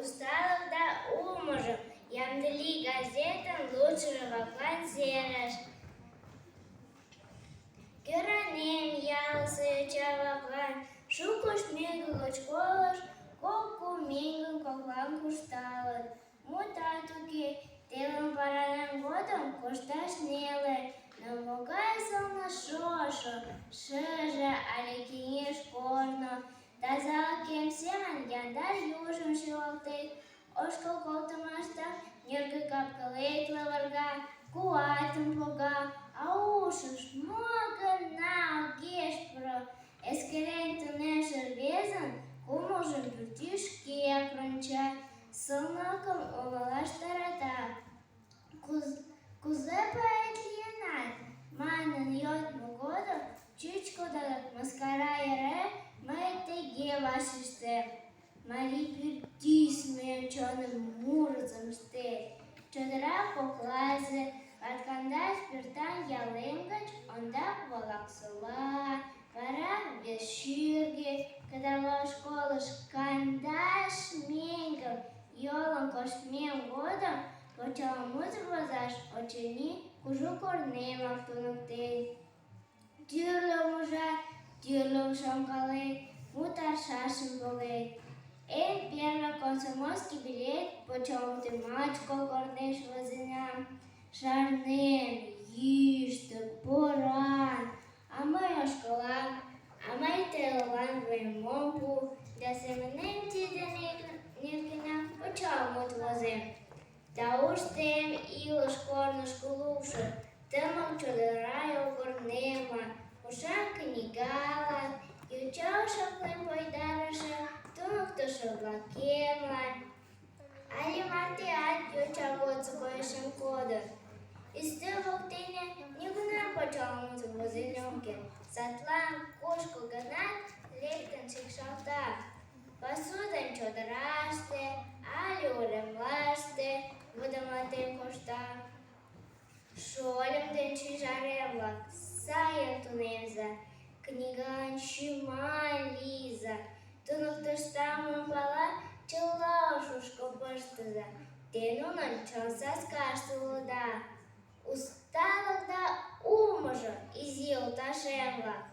Усталыкда улмыжо «Ямде лий» газетын лудшыжо-влаклан серыш. Кӧранем ялысе йоча-влаклан: шукышт мӧҥгӧ гыч школыш кок-кум меҥге коклам куржталыт. Мутат уке, телым поранан годым кошташ неле, но могай сылне шошо, шыже але кеҥеж корно! Тазалыкем семын яндар южым шӱлалтет, ошкыл колтымаштак нӧргӧ кап-кылет лывырга, куатым пога, а ушыш мо гына огеш пуро: эскерен тунемше рвезын кумылжым пӱртӱс шкеак ронча, сылнылыкым умылаш тарата. «Кузе поэт лийынат?» манын йодмо годым чӱчкыдынак мыскара йӧре мый тыге вашештем: «Марий пӱртӱс мыйын чоным мурызым ыштен». Чодыра кокласе 30 пӧртан ялем гыч ондак Волаксола, вара Весшӱргӧ кыдал школыш 15 меҥгым йолын коштмем годым почеламутым возаш, очыни, кужу корнемак туныктен. Тӱрлым ужат, тӱрлым шонкалет, мут аршашым погет. Эн первый комсомольский билет почеламутемат школ корнеш возенам. Шарнем: йӱштӧ, поран, а мый ошкылам, а мый телылан вуем ом пу да семынем тиде нергенак почеламут возем. Тауштем илыш корнышко лукшо тымык чодыра йолгорнемлан, ушан книгалан, йоча ушаклем пойдарыше туныктышо-влакемлан. Але мартеат йоча годсо койышем кодын: ӱстел воктене нигунам почеламутым возен ом керт, садлан кушко-гынат лектын шикшалтам. Пасу ден чодыраште але уремлаште вудыматен коштам. Шольым ден шӱжарем-влак, сайын тунемза, книгалан шӱман лийза, туныктышда мом пала, чыла ушышко пыштыза, те нунын чон саскашт улыда. Усталыкда улмыжо, изи йолташем-влак!